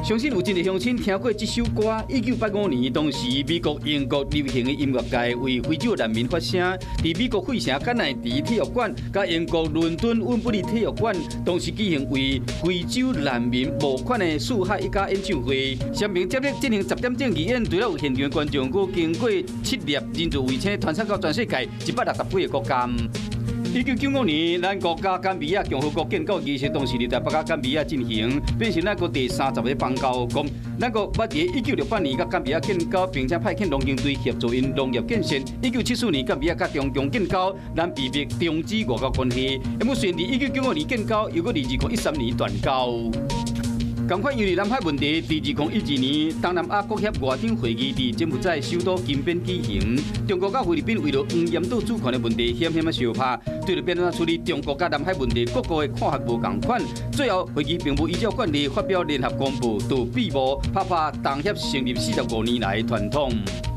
相信有真濟鄉親聽過這首歌。1985年，當時美國、英國流行的音樂界為非洲難民發聲，佇美國費城甘迺迪體育館、佮英國倫敦溫布利體育館，當時舉行為非洲難民募款的四海一家演唱會。雙邊接力進行10點鐘義演，除了有現場的觀眾，閣經過七粒人造衛星傳送到全世界160幾个國家。1995年，咱國佮岡比亞共和國建交儀式當時佇台北佮岡比亞進行，變成咱國第30個邦交國。咱國捌佇1968年佮岡比亞建交，並且派遣農工隊協助𪜶農業建設。1974年，岡比亞佮中共建交，咱被迫終止外交關係。不過雖然佇1995年建交，又閣佇2013年斷交。仝款因為南海問題，佇2012年東南亞國協外長會議佇柬埔寨首都金邊舉行，中國佮菲律賓為著黃岩島主權的問題險險仔相拍，對著欲按怎處理中國佮南海問題，各國的看法無仝款。最後會議並無依照慣例發表聯合公報，就閉幕，拍破東協成立45年來的傳統。